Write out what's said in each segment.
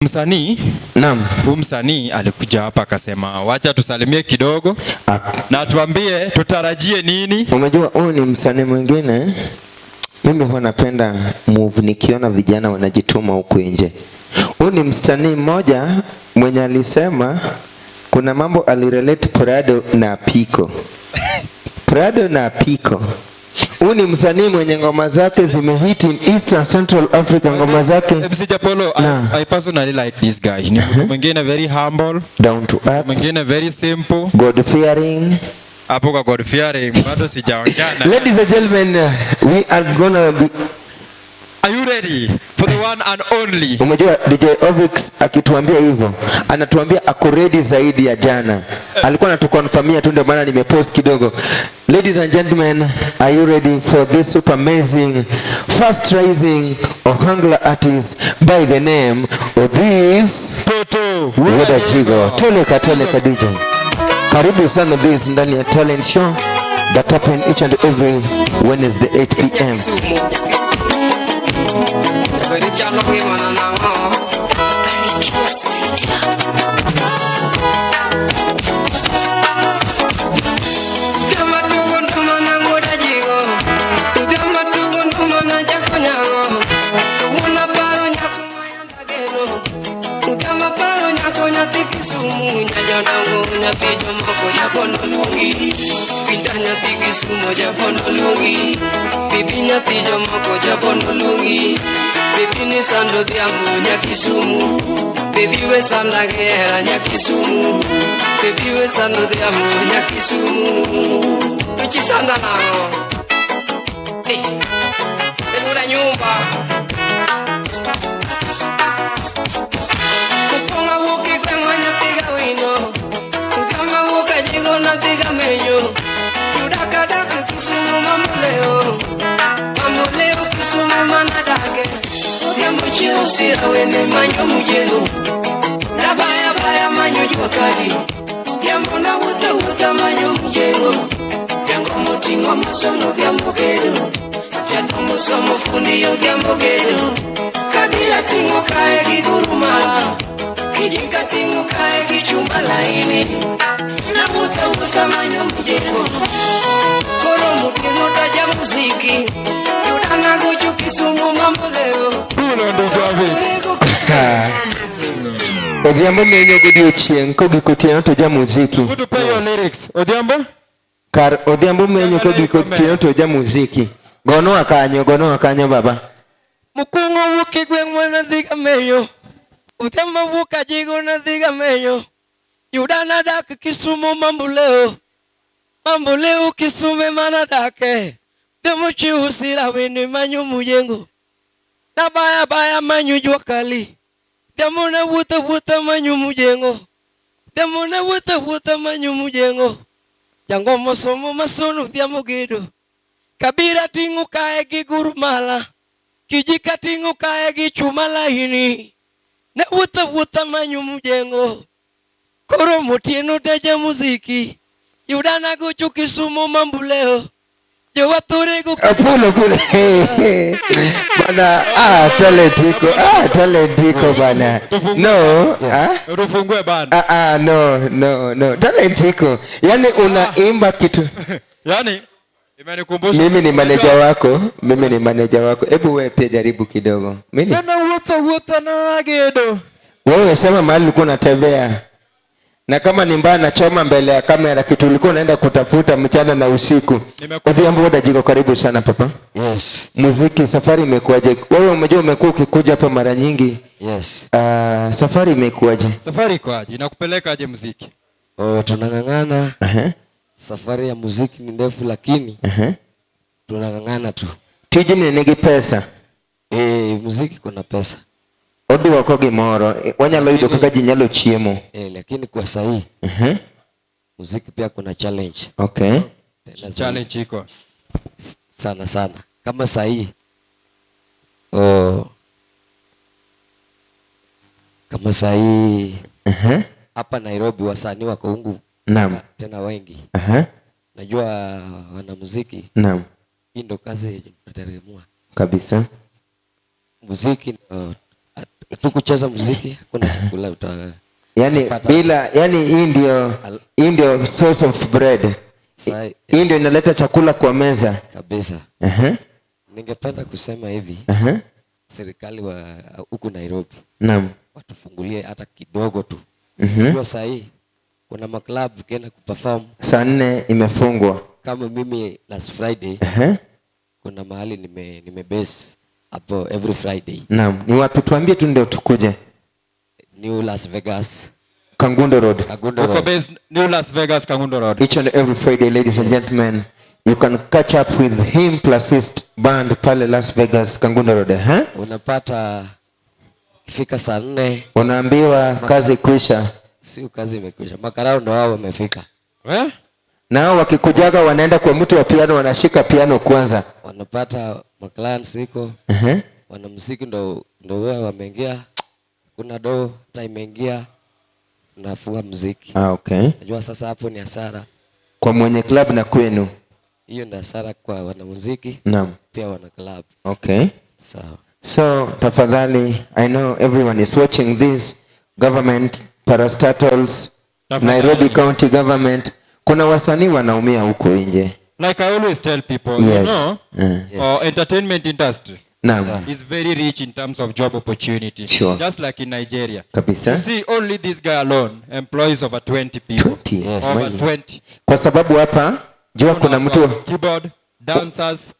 Msanii. Naam. Huyu msanii alikuja hapa akasema wacha tusalimie kidogo na tuambie tutarajie nini. Umejua huyu ni msanii mwingine. Mimi huwa napenda move nikiona vijana wanajituma huku nje. Huyu ni msanii mmoja mwenye alisema kuna mambo alirelate Prado na Piko. Prado na Piko. Huyu ni msanii mwenye ngoma zake zimehit in East and Central Africa, ngoma zake. MC Japolo, I personally like this guy. Ni mtu mwingine very humble, down to earth, mwingine very simple. God fearing. Hapo kwa God fearing bado sijaongea na. Ladies and gentlemen, we are gonna be. Are you ready for the one and only? Umejua DJ Ovix akituambia hivyo, anatuambia ako ready zaidi ya jana. Alikuwa anatuconfirmia tu, ndio maana nimepost kidogo. Ladies and gentlemen, are you ready for this super amazing fast rising Ohangla artist by the name of this Toto Wuod Ajigo? Toleka toleka DJ. Karibu sana this ndani ya talent show that happen each and every Wednesday 8 p.m. Barikiwa City. Tuchisanda nao. Hey, tenura nyumba. Kuponga wuki kwe mwanya tiga wino. Kukama wuka jigo na tiga menyo. Yudaka daka Kisumu mamboleo. Mamboleo Kisumu manadake. Odhiambo chio sira wene manyo mujelo. Nabaya baya manyo jua kali. Odhiambo na wuta wuta manyo mujelo. Jango mutingo masono odhiambo gedo. Jatombo somo fundi odhiambo gedo. Kabila tingo kae gi gurumala. Kijika tingo kae gi chuma laini. Na wuta wuta manyo mujelo. Koro mutingo taja muziki. Yudana gocho Kisumu mamboleo. Hulo ndo Javix. Odhiambo menyo godiochieng' kogik otieno to ja muziki. Good to play your lyrics. Odhiambo? Kar Odhiambo menyo kogik otieno to ja muziki. Gonowa kanyo baba. Mukungo wuki gweng' wana dhiga menyo. Odhiambo wuka jigo na dhiga menyo. Yudana dak Kisumu mamboleo. Mamboleo Kisumu manadake. Odhiambo chiu sira wene manyo mujengo. Na baya baya manyo jua kali. Odhiambo na wuta wuta manyo mujengo. Odhiambo na wuta wuta manyo mujengo. Jango mosomo masono odhiambo gedo. Kabira tingu kae gi gurumala. Kijika tingu kae gi chuma laini. Na wuta wuta manyo mujengo. Koro motieno teja muziki. Yudana gocho Kisumu mambuleo. Jowaturego Pulo pulo. Bana, talent iko. Talent iko bana. No, Tufungue bana. No. Talent iko. Yaani unaimba kitu. Yaani imenikumbusha. Mimi ni manager wako. Hebu wewe pia jaribu kidogo. Mimi. Bana wuta wuta na gedo. Wewe sema mahali ulikuwa unatembea. Na kama ni mbaya nachoma mbele ya kamera kitu ulikuwa unaenda kutafuta mchana na usiku. Odhiambo Wuod Ajigo, karibu sana papa. Yes. Muziki safari imekuwaje? Wewe umejua umekuwa ukikuja hapa mara nyingi. Yes. Safari imekuwaje? Safari ikoaje? Inakupeleka aje muziki? Oh, tunang'ang'ana. Safari ya muziki ni ndefu lakini tunang'ang'ana tu. Tiji ni nigi pesa. Muziki kuna pesa. Oduoko gimoro, wanyalo yudo kaka ji nyalo chiemo. Lakini kwa sahi muziki pia kuna challenge. Okay. Tena challenge iko sana sana. Kama sahi kama sahi hapa Nairobi wasanii wako ungu. Naam. Tena wengi. Najua wanamuziki. Naam. Hii ndo kazi tunateremua. Kabisa. Muziki ndo Tukucheza muziki hakuna chakula Yani utapata. bila, yani hii ndio source of bread. Hii ndio inaleta chakula kwa meza. Kabisa. Ningependa kusema hivi, serikali wa huku Nairobi watufungulie hata kidogo tu. Unajua saa hii kuna maclub ukienda kuperform, Saa 4 imefungwa. Kama mimi last Friday, kuna mahali nime base hapo every Friday. Naam, ni wapi? Tuambie tu ndio tukuje. New Las Vegas. Kangundo Road. Kangundo Uko Road. based New Las Vegas, Kangundo Road. Each and every Friday, ladies and gentlemen, you can catch up with him plus his band pale Las Vegas, Kangundo Road. Eh? Unapata ikifika saa 4, Unaambiwa kazi kwisha. Sio kazi imekwisha, makarao ndo wao wamefika. Eh? Nao wakikujaga wanaenda kwa mtu wa piano, wanashika piano kwanza. Wanapata maclients iko, wanamuziki ndo wao wameingia, kuna do hata imeingia, nafua muziki. Ah, okay. Najua sasa hapo ni hasara. Kwa mwenye club na kwenu. Hiyo ni hasara kwa wanamuziki, pia wana club. Sawa. So tafadhali, I know everyone is watching this. Government, parastatals, Tafadhali. Nairobi County Government, kuna wasanii wanaumia huko nje. Like I always tell people, you know, entertainment industry is very rich in terms of job opportunity. Just like in Nigeria. Kabisa. You see, only this guy alone employs over 20 people. 20. Over Kweli. 20. Kwa sababu hapa jua kuna watu wa mtu keyboard, dancers.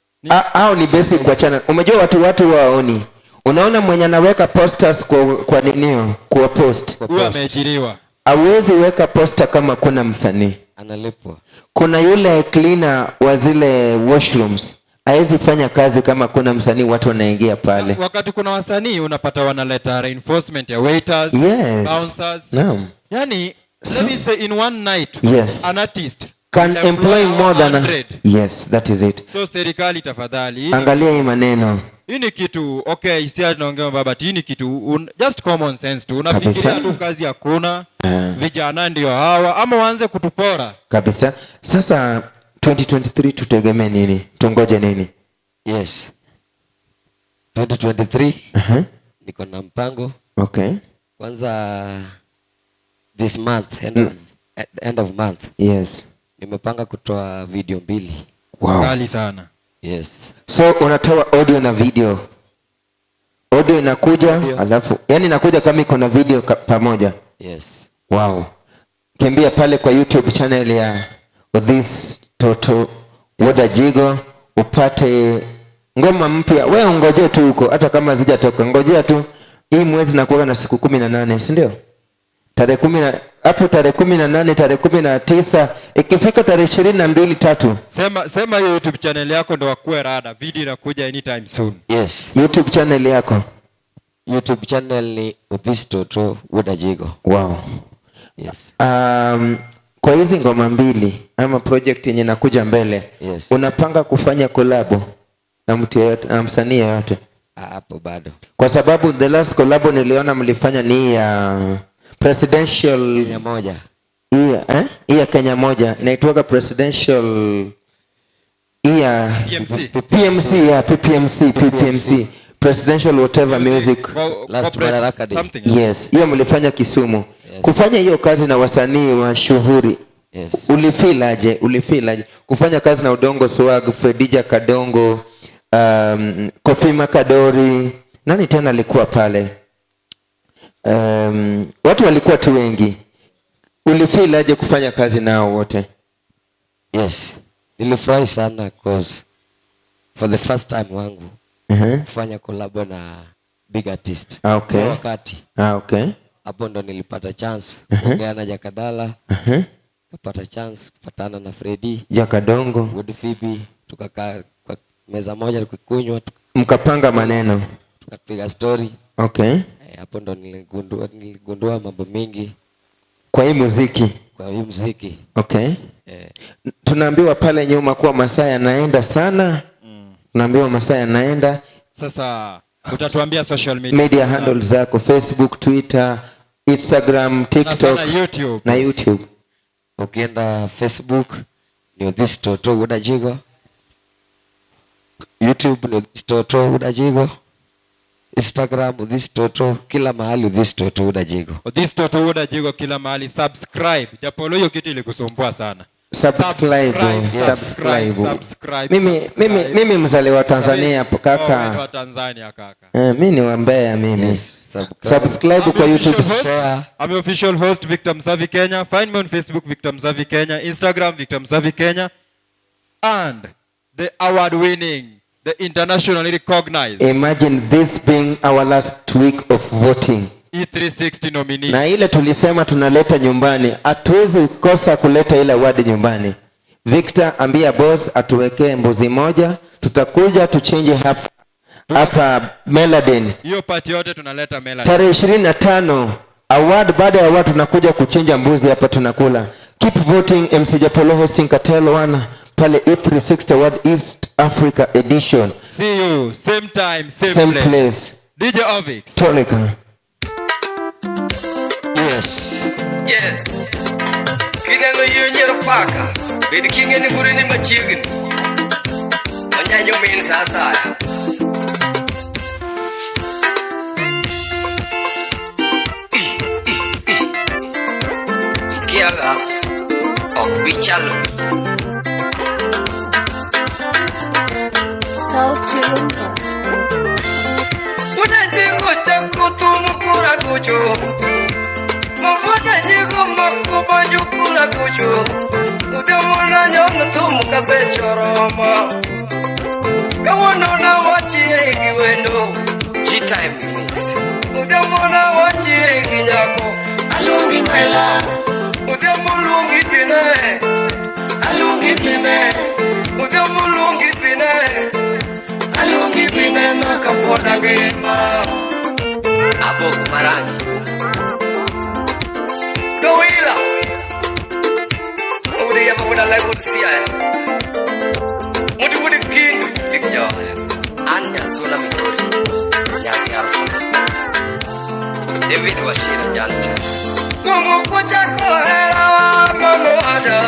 Hao ni basic kwa channel. Umejua watu waoni. Unaona mwenye anaweka posters kwa ninio, kwa post. Kwa Huyu post. ameajiriwa. Hawezi weka poster kama kuna msanii. Analipwa. Kuna yule cleaner wa zile washrooms, hawezi fanya kazi kama kuna msanii, watu wanaingia pale. Wakati kuna wasanii unapata wanaleta reinforcement ya waiters, bouncers. Yani, let me say in one night, an artist Can employ more than a, 100. Yes, that is it. So serikali tafadhali, Angalia hii maneno. Hii ni kitu okay, isia tunaongea baba, hii ni kitu just common sense tu. Unafikiria tu kazi hakuna, vijana ndio hawa ama waanze kutupora. Kabisa. Sasa 2023 tutegemee nini? Tungoje nini? Yes. 2023 niko na mpango. Kwanza this month, end of month. Nimepanga kutoa video 2. Kali sana. Yes. So unatoa audio na video. Audio inakuja, Audio. Alafu yani inakuja kama iko na video pamoja. Yes. Wow. Kimbia pale kwa YouTube channel ya Odhis Toto Wodajigo upate ngoma mpya. Wewe ungojee tu huko hata kama hazijatoka. Ngojea tu. Hii mwezi nakuwa na siku 18, si ndio? Tarehe 10 na hapo tarehe 18, tarehe 19, ikifika tarehe 22 3. Sema hiyo YouTube channel yako ndo wakuwe rada. Video inakuja anytime soon. Yes. YouTube channel yako. YouTube channel ni Odhis Toto Wodajigo. Wow. Yes. Kwa hizi ngoma 2 ama project yenye inakuja mbele, unapanga kufanya collab na mtu yeyote, na msanii yeyote? Hapo bado. Kwa sababu the last collab niliona mlifanya ni ya presidential Kenya moja. Hii eh? Hii ya Kenya moja inaitwa presidential, hii ya PMC. PMC, yeah, PPMC, PPMC, presidential whatever PMC, music. Last corporate Madaraka Day. something. Yes, hiyo mlifanya Kisumu. Yes. Kufanya hiyo kazi na wasanii mashuhuri. Ulifeel aje? Ulifeel aje kufanya kazi na Odongo Swag, Fredija Kadongo, Kofi Makadori, nani tena alikuwa pale? Watu walikuwa tu wengi. Ulifeel aje kufanya kazi nao wote? Yes. Nilifurahi sana cause for the first time wangu kufanya collab na big artist. Kwa wakati. Hapo ndo nilipata chance kuongea na Jakadala. Nikapata chance kupatana na Freddy. Jakadongo. Wood Phoebe, tukakaa kwa meza moja tukikunywa, Mkapanga maneno. tukapiga story. Hapo ndo niligundua mambo mingi Kwa hii muziki. Kwa hii muziki. Tunaambiwa pale nyuma kuwa masaa yanaenda sana. Tunaambiwa masaa yanaenda. Sasa utatuambia social media. Media handles zako, Facebook, Twitter, Instagram, Na TikTok sana YouTube. na YouTube. Ukienda Facebook ni Odhis Toto Wodajigo. YouTube ni Odhis Toto Wodajigo. Instagram Odhis Toto, kila mahali Odhis Toto Udajigo. Odhis Toto Udajigo kila mahali. Subscribe. Japolo, hiyo kitu ilikusumbua sana. Subscribe, subscribe. Subscribe. Mimi mzaliwa wa Tanzania kaka. Oh, wewe wa Tanzania kaka. Mimi ni wa Mbeya mimi. Yes, subscribe. Subscribe kwa YouTube. I'm your official host Victor Msavi Kenya. Find me on Facebook Victor Msavi Kenya, Instagram Victor Msavi Kenya, and the award winning, the internationally recognized. Imagine this being our last week of voting. E360 nominee. Na ile tulisema tunaleta nyumbani, hatuwezi kosa kuleta ile award nyumbani. Victor, ambia boss atuwekee mbuzi moja, tutakuja tuchinje hapa hapa Meladin. Hiyo party yote tunaleta Meladin. Tarehe 25 award baada ya award tunakuja kuchinja mbuzi hapa tunakula. Keep voting. MC Japolo hosting Cartel 1 pale E360 Award East Africa Edition. See you same time, same place. Place. DJ Ovix. Tolika. Yes. Yes. Kineno yunyer paka. Bed kingeni gurini machiegni. Onyanyo min sa asaya. Ikiaga ok bichalo. Sauti Rumba. Unajingo chakutumukura kucho. Mavuna nyigo makuba nyukura kucho. Udemona nyono tumukase choroma. Kawono na wachi egi wendo. G-time minutes. Udemona wachi egi nyako. Alungi my love. Udemulungi bine. Alungi bine. Udemulungi bine. Alungi bine nakapoda gema. Abok marangi. Dowila. Udi ya mabuda lai udsia. Mudi mudi kindu dikjo. Anya sula mikori. Nyaki alfa. David Washira Janta. Kumu kuja kohera mamo ada.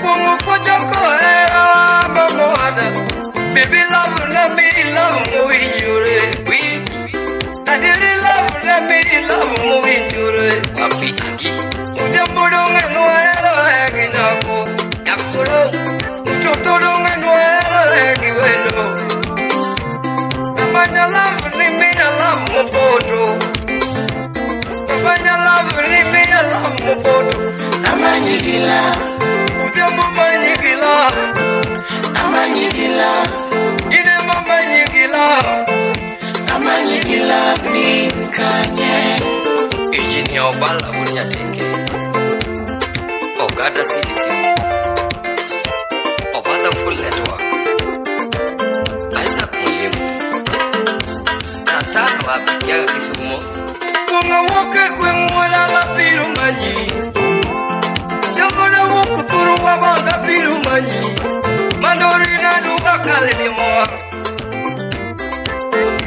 Kumu kuja kohera mamo ada. Baby love na me love mo injure. We adiri love na me love mo injure. Wapi agi. Udemudonga nuero egi nyako. Yakuro. Utotodonga nuero egi wendo. Amanya love ni me love mo poto. Amanya love ni me love mo poto. Amanyigila. Udemumanyigila. Amanyigila. Ine mamanyigila. Amanyigila ni kanye. Engineer Obala Bunyateke. Ogada CDC. Obada Full Network. Isaac Mulimu. Saa tano wapi kiaga Kisumu. Kunga woke kwengwela la pirumanyi. Jamona wokuturu wabanda pirumanyi. Mandori na duka kale mimoa.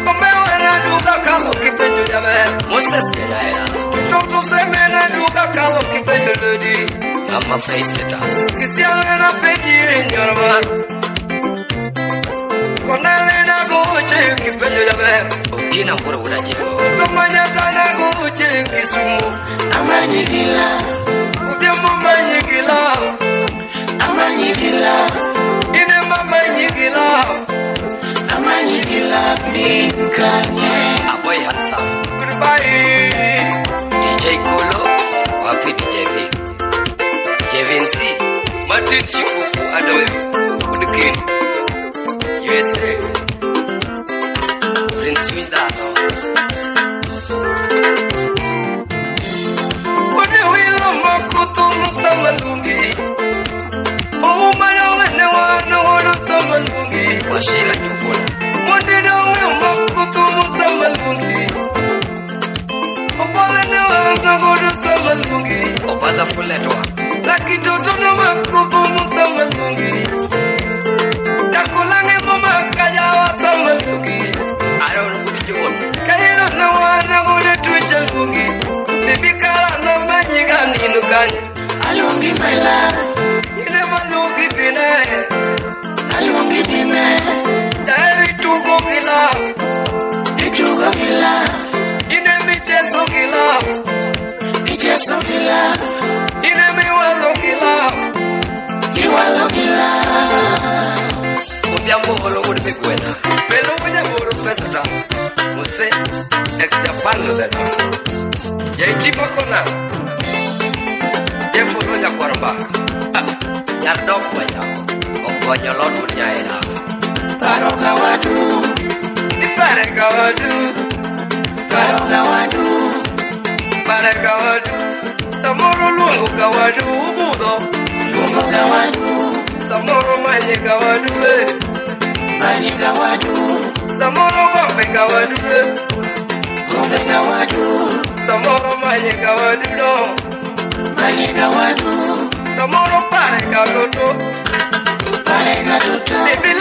Kombewa na duka kalo kipenjo jabe. Moses Kedaera. Toto seme na duka kalo kipenjo lodi. Mama face status. Kisiale na peji nyorma. Konele na goche kipenjo jabe. Ukina mbura udajigo. Tomanyata na goche Kisumu. Amanyigila. Udemo manyigila. Amanyigila. Ine mamanyigila. Amanyigila ni kanye. Aboy handsome. Goodbye. DJ Kolo. Wapi DJ V. DJ Vinci. Martin Chikuku Adoyo. Udukin. USA. Prince Windano. Ode wilo makutu musamalungi. Oumana wene wana wano samalungi. Washira Jukula. Monde donge makutu musamalungi. Opale ne wana wano samalungi. Obada Full Network. Lakitoto no makutu musamalungi. Takulange mama kaya samalungi. Aaron Udijon. Kairo na wana wano tuchalungi. Bibikala na manyiga ninukanya. Alungi my love. Ine malungi bine. Alungi bine. Dari tugo gila. gi love. Ine micheso gi love. Icheso gi love. Ine miwalo gi love. Iwalo gi love. Odhiambo olo wuod Migwena. Pelo wuod pesa ta. Mose ex Japan no dada. Jaichipa kona. Jefuno nyakwar mbaka. Nyar dok wanyako. Okonyo lot wuod nyaera. Paro ga wadu. Ipare ga wadu. Paro ga wadu. Pare ga wadu. Samoro luongo ga wadu ubudho. Luongo ga wadu. Samoro manye ga wadu eh. Manye ga wadu. Samoro gombe ga wadu eh. Gombe ga wadu. Samoro manye ga wadu no. Manye ga wadu. Samoro pare ga toto. Pare ga toto. Baby.